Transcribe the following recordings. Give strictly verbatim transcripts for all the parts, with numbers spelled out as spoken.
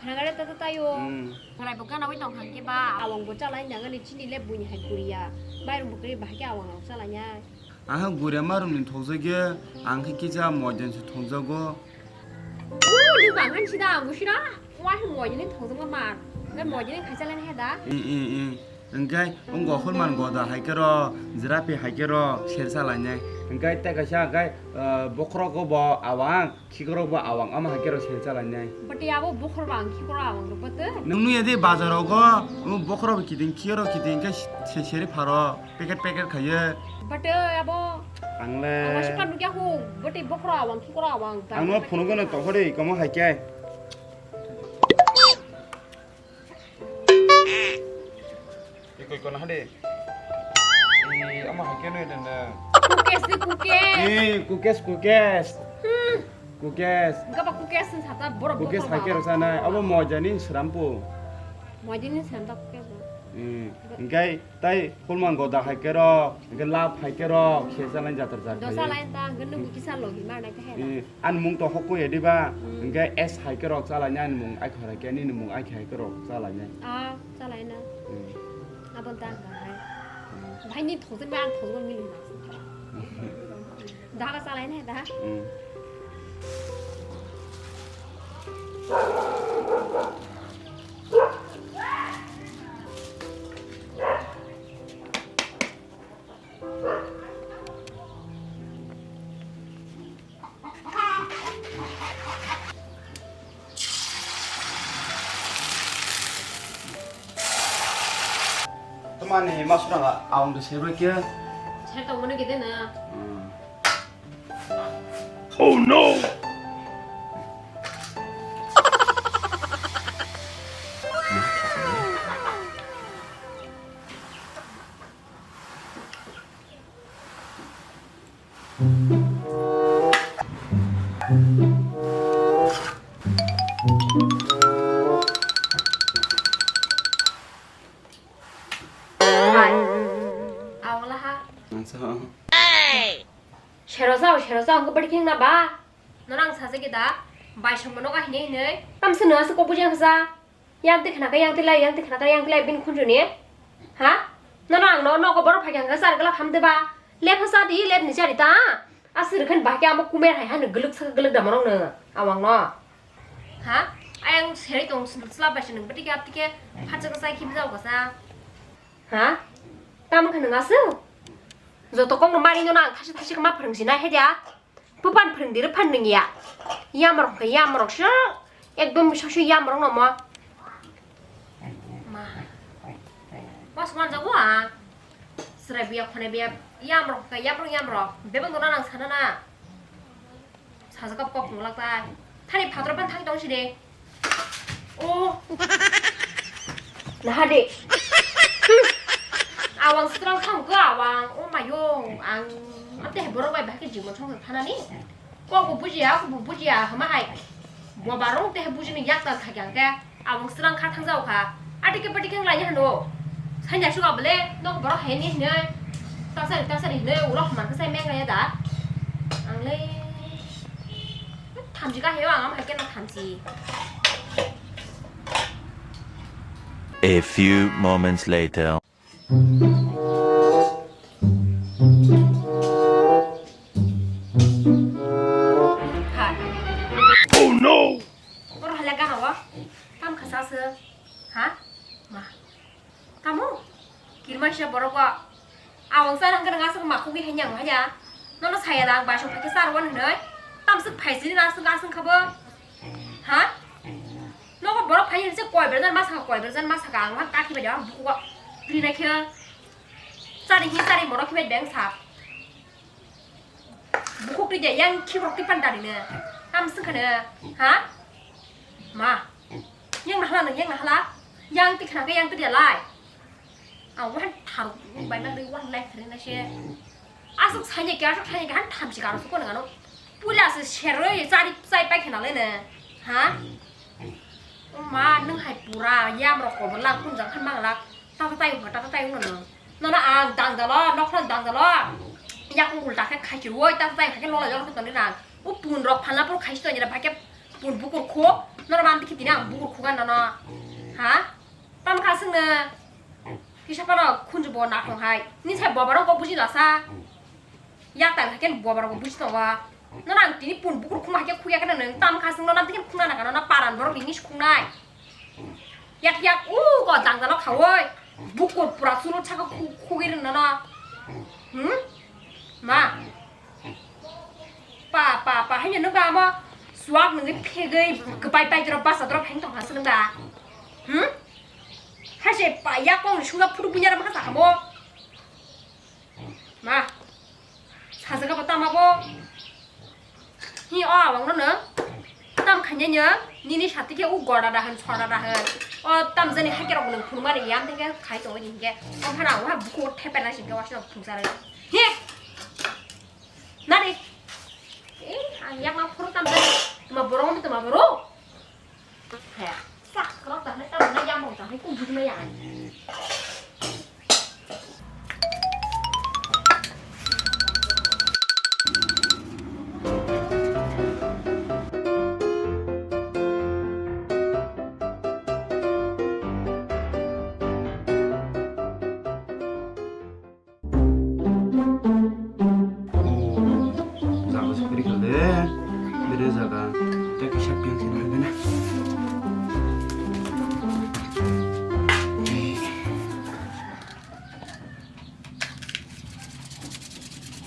Nagare tata tayo. Hmm. Khwnai bo gana wi tong kha khe ba. Awang bo chalai nagani chini le buini hai kuriya. Mairum bo kri bahai khe awang rok chalai nai. Aha guriya mairum ni thokjak ye, ang khe kisa moidan se thokjago. O, ni bang han sida ang gusira. Wa hi moidan ni thokjak ma mar. Ngai moidan ni khaisa lai nai da. I, i, i. Hingke wng gokhorman goda hai khe rw, jirapi hai khe rw, sersa lainai. Hingke tei kaisa hingke, ah, bokhorok bo awang, khikrok bo awang, omo hai khe rw sersa lainai. Bati abo bokhor ba ang khikrok awang rw bati. Nwng nuya di bazar rogo, o bokhorok bo kiting, khikrok kiting hingke se, seri pharo, packet packet khaye. Bati abo. Ang le. Ang masuk kan nukya hung, bati bokhorok awang, khikrok awang. Ang no phunuk no tongkho de, komo hai khe. Ikoi kono hade. Eh, ama hakeno ede na. Kukes ni kukes. Eh, kukes, kukes. Hmm. Kukes. Gaba kukes ni sata borok. Kukes bokhorok hakero ba. Sana, abo mojani srampo. Mojani sramta kukes ba. Eh, engkai tai Kulmang goda hai khe rok, hingke lab hai khe rok, se chalai jatar jar Dosa khaye. Lai ta, hingke nung kisa logi mar nai ta he da. Eh, ani mung to hokoi ya diba, Hmm. hingke S hai khe rok chalai nai, ani mung ai khara khe, nini mung ai khe hai khe rok chalai nai. Ah, chalai na. Hmm. Abon ta hingka hai. Hmm. Bhai ni thokjak bai ang thokjak milu na. Daga chalai nai da. Hmm. Tamani masuk nang awang de serbai khe. Ser tong mano gede na. Hmm. Oh no! Hai. Awla ha. Ang sa. Sero sao, sero sao, ang ko badi kheng na ba? Nono ang sajagwi da, bai songmo nogo hinwi hinwi. Tamsa nwng aswk kok bujiyang kha sa? Yang twi khna khe yang twi lai, yang twi khna khe yang twi lai, bini khunju ni. Ha? Nono ang no nogo borok phai kha hwnkhe chari glak ham de ba? Lep ha cha di, lep ni chari ta. Aswk rwkhen bahai khe amo kumer hai hano gwlwk sa gwlwk da morok no awang no. Ha? Ayang seri tong sla bai se nwng bwtwi khe aptwi khe phatsa khe chai khe bwjao kha sa. Ha? Tamo khe nwng aswk? Joto kok no mari no ang thaisa thaisa khe ma phwrwng si nai hai dia. Buphang phwrwngdi rw phan nung ya. Yamrok khe yamrok se. Ekdom bisa se yamrok no mo. Ma. Mas man jago a. Srai biya khone biya yamrok khe yamrok yamrok. Bebak no nang sana na. Sajak kok kok mulak tai. Thani phatro pan thang tong si de. Oh. Naha de. Awang strong kham ko awang. Oh mayo. Ang ate borok bai bahai khe jimo chong thanani. Kok bo bujiya, kok bo bujiya hama hai. Bo barong te bujini yak ta thak yang ke. Awang strong kha thang jao kha. Ati ke pati keng lai hano. Sanya suga bele nok borok hai ni hne. Tasari tasari hne urok man ke sai meng ya da. Ang le. Thamchi ka heo ang am hai keno thamchi. A few moments later. Hai. Oh no! Oro hala gana wa. Tam khasa se. Ha? Ma. Tamo? Kirma se borok wa. Awang sa nang kana ngasuk ma khugi hanyang haya. Nono saya lang ba sung phake sar wan hnoi. Tam suk phai sini ngasuk ngasuk khabo. Ha? Nogo borok phai se koi berjan masa koi berjan masa ka ang ha kaki ba jang buku wa. Pri na khe. Sari hi sari moro khe beng sa. Bukhuk twi de yang khikrok twi phan dari ne. Tam swng khane, ha? Ma. Yang nahala nang yang nahala. Yang twi khana yang twi de lai. A wan thar bai ma dei wan lai thari na se. Asuk sanya kya asuk sanya kya han tham si karo su ko nang ano. Pula se sero ye sari sai pai khana le ne. Ha? O ma, nwng hai pura yamrok kobo lak, kunjang khan mang lak. Tata tai wngkha, tata tai wngno nwng. Nono ang dang dalo, nokhno dang dalo. Yakung ulta khe khaichirwi, tata tai wngkha khe lola jolo khe tonwi nang. O pun rok phalna phuru khaisi tonwi nang, bhai khe pun bukur kho. Nono bam bikhi tini ang bukur Bukan nono. Ha? Tam kasing na. Kisa pano khunju bo nakhong hai. Ni sai boba rok buji lasa. Yak tan haken boba rok buji tongo. Nono ang tini pun bukur khuma haike khuya kana nang tam kasing nono tini khuna na kana paran borok ni khunai. Yak yak u ko jang jang khawoi. Bukur pura suru chaka khu khugir nono. Hmm? Ma. Pa, pa, pa, haino nung ba amo suak nungwi phegwi gbai pai drop basa drop heng tong hasi nung ba. Hmm? Haise pa yak kong sungga phuru bunya ram hasa hamo. Ma. Sajaga ba tama bo. Hi o awang no nung. Tam khanya nya nini sati ke u gora da han chora da han. O tam jani hake rok nung phuru mari yam teke khai to ni ke. O hana wa buku thepe na sing ke wasna phuru sara. Hi. Nari. Eh, ang yak na phuru tam tari. Tuma borok, tuma borok. He, sak rok tam tam na yang bong tam kum bujma yang. Jaga se kwrwi kha de. Bere jaga. Tei kisa piyang se nang bena.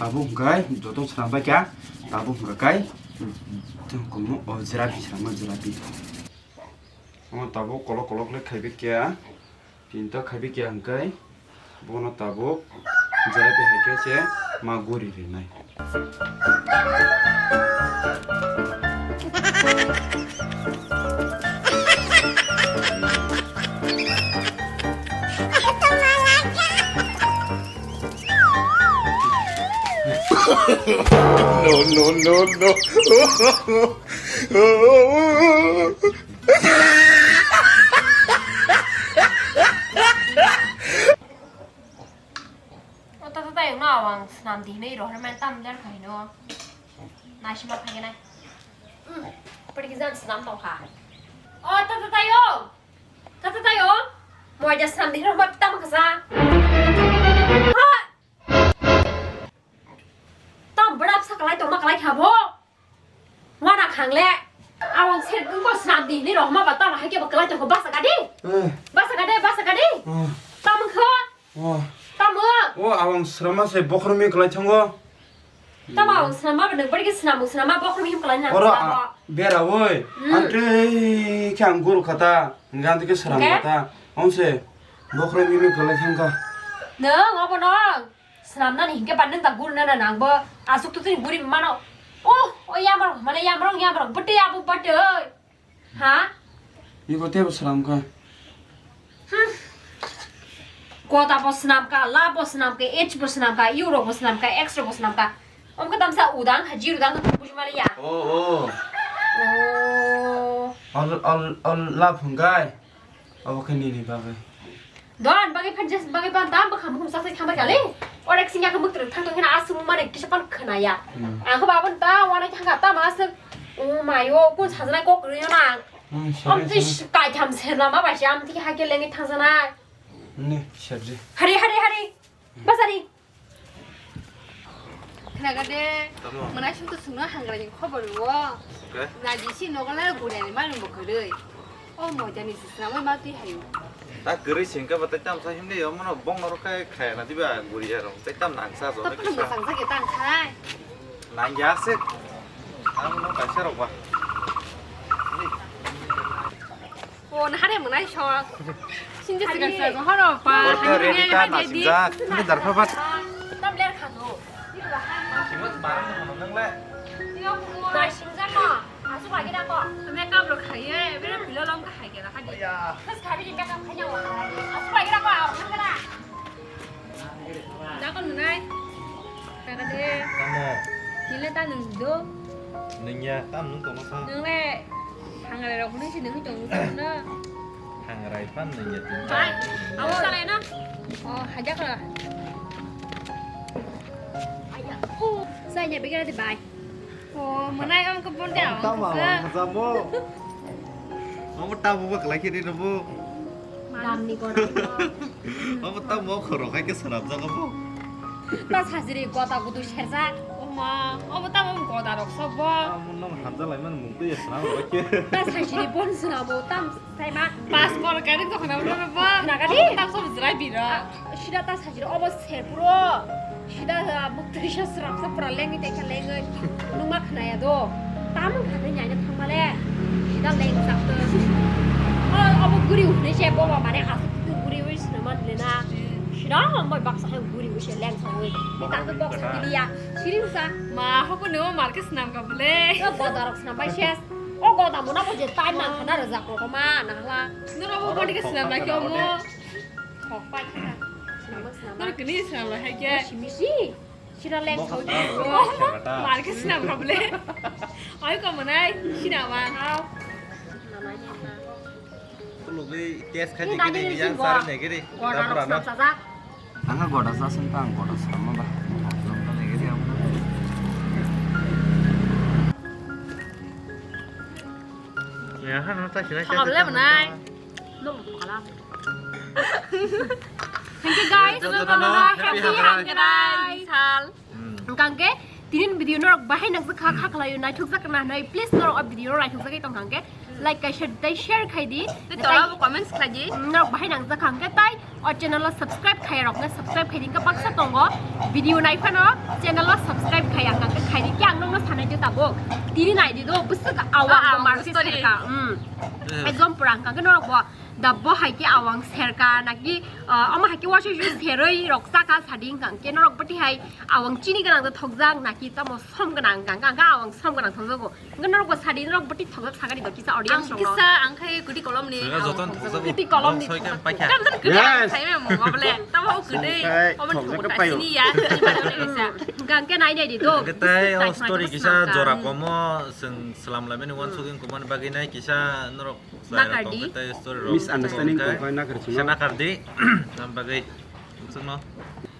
Tabuk hwnkhe joto swnam bai kha. Tabuk hwnkhe kai. Tei hukumu o jerapi swnam o jerapi. Omo tabuk kolok kolok le khaibai kha. Tinta khaibi khe hwnkhe bono tabuk jerapi hai khe se ma guri rinai. No, no, no, no. O tata tayong no awang swnam di hinwi rohor man tam ler khai no. Naisima phai nai. Hmm, pwrwngkhe jang swnam tong kha. O tata tayong. Tata tayong. Moida swnam di hinwi rohor man tam kha sa. Ha! Tam bwrap sa kalai tongma kalai kha bo. Wana khangle. Awang set wngkha swnam di hinwi rohor man ba tam hai khe bo kalai tong kha basa gadi. Eh. Basa gadi, basa gadi. Eh. Tam wngkha. Oh. Tamo? O, awang swnamma se bokhorok mi kwlai thango. Tamo awang swnamma ba nwng bari khe swnamung swnamma bokhorok mi kwlai na oro swnamma. Bera woi. Hmm. Antwi khe ang guru khata. Hingke antwi khe swnam khata. Onse bokhorok mi mi kwlai thangkha. Nwng obo no swnamnani hingke ba nwng da guru nana nangbo asuk tutuni guri mano. Oh, o yamrok mane yamrok yamrok bwtwi abo bwtwi. Ha? Iko tebo swnam kha. Hmm. Kota bo swnam kha, la bo swnam kha, H bo swnam kha, U rok bo swnam kha, X rok bo swnam kha. Om kha tamsa udang, haji udang kha buji mali ya. Oh, oh. Oh. All, all, all love hwngkai. Abo khe nini bagwi. Don, bagwi phan jes, bagwi phan dam, bwkham bwkham sak sak thambai kali. Orek singya khe mwktwrwng thang tong khena aswk mani kisa phan khna ya. Hmm. Ang khe babon ta wana thang kha ta ma aswk. O mayo, kun sajna kok rwyo na. Hmm, sere, amtwi sere. Kaitham serna ma bai se amtwi hakhe lengwi thangjanai. Ne, serje. Hari, hari, hari. Basari. Khnaga de, tamo. Mwnai sung to sungno hangrani khobor o. Okay. Naji si nogo lai guriani manu bo kwrwi. O moidani si swnamwi ma twi hayo. Ta kwrwi singka ba tei tam sa himle yo mano bong norok khai khaya na diba guriya rong tei tam nang sa jo. Tapno mwsang sa ke tang khai. Nang ya se. Ang no kaisa rok ba. O, nahare mwnai sok. Sinje sigar sa go horo pa. Orta ready ta nasingjak. Ini darpha bat. Tam ler khano. Nasingjak no. Asu bagi da ko. Makeup rok khaiye, bere pilo long ka hai kera hadi. Khas khabi di makeup khaiya wa. Asu bagi da ko, asu bagi da. Dakon nunai. Kaka de. Tamo. Nile ta nung do. Nungya, tam nung tongma sa. Nung le. Hangrai rok nung si nung tong nung na. Hangrai pan nungya tong. Bai. Awo salai na. Oh, haja kala. Saya nya bigara di bai. Oh, mwnai ang khe bun de ang tamo khe. Ang khe jamo. Obo tamo bo kwlai khe rino bo. Damni gora. Obo tamo khoro khai khe swnamjak obo. Ta sajri gota gudu serjak. Oma, obo tamo goda rok sok bo. Tamo no hamjak lai man mung twi swnam rok khe. Ta sajri bon swnamo tam sai ma. Pas por kari to khna bo bo. Nagadi? Tam som jrai biro. Sida ta sajiro obo serpuro. Sida, ah, buk trisa srapsa pura lengwi tei kha lengwi. Nungma khnaya do. Tamung kha tei nyaina thangmale. Sida leng sakto. O, obo guri hwnwi se boba mane asuk tu guri wi sinaman lena. Sida hambai baksa hai guri wi se leng sawi. Ni ta to box kiliya. Siring sa. Ma, hoko no market snam ka bole. O godarok snam bai ses. O goda mona bo je time nang khana rwjak rok ma nahla. Nuro bo body ke snam bai ke omo. Thok pai kha. Sinama sinama. Nang kini sinama hai ke. Simi si. Sira leng thok. Mar ke sinama bole. Oi ko manai sinama. Hao. Sinama ni ta. Kulugwi test khai dikini yang sar negiri. Order rok snam sajak. Ang goda sa sung tang goda sama ba. Nang negiri ang. Ya han ta sinai. Hao le manai. No kala. Thank you guys. Joto no happy Hangrai. Sal. Hwnkha hwnkhe tinin video norok bahai nangjakha, kha khlaio, naithokjak na hwnwi, please norok o video no naithokjagwi tongkha hwnkhe like kaisa tei share khai di. Tei tola bo comments khai di. Norok bahai nangjakha hwnkhe tai o channel o subscribe khaiya rok no subscribe khai di, hwnkhe baksa tongo video nai phano channel o subscribe khaiya hwnkhe khai di, khe ang nokno sanai di tabuk tini nai di do bwswk awa. Awang market story. Serka. Ekdom pura hwnkha hwnkhe norok bo Da bo hai khe awang serka naki, ah, omo hai khe waisa serwi rok chakha sadi hwnkha hwnkhe norok bwtwi hai awang chini gwnang da thokjak naki tamo som gwnang hwnkha hwnkhe awang som gwnang thokjago. Hwnkhe norok bo sadi norok bwtwi thokjak sakani do kisa audience rok. Kisa ang khai kwtwi kolom ni. Joton thokjago. Kwtwi kolom ni thokjak. Tam tam kwtwi ang khai me mo bole. Tamo kwtwi. Omo thokjak payo. Sini ya. Hwnkha hwnkhe nai nai di do. Hwnkhe tai o story kisa jora komo chwng slam lai mani wansugwi wngkha mani bagwi nai kisa norok. Nakardi. Misunderstanding tongkha, nakardi. Kisa nakardi. Ang bagwi chwngno.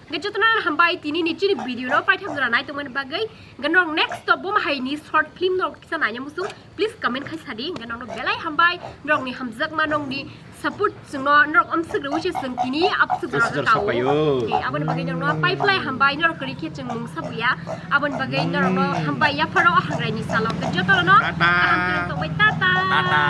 Hwnkhe jotono hambai tini ni chini video no paithak jora nai tongmani bagwi. Hwnkhe norok next to bo hai ni short film norok kisa naina muchung. Please comment khai sadi. Hwnkhe norokno belai hambai. Norok ni hamjakma norok ni support chwngno norok amswk rwi se chwng tini abswk jora tao. Aboni bagwi norokno paiphlai hambai norok kwrwi khe chwng mungsa buya. Aboni bagwi norokno hambai yapharo o hangrai ni salo. Jotono kaham kwrwng tongbai tata. Tata.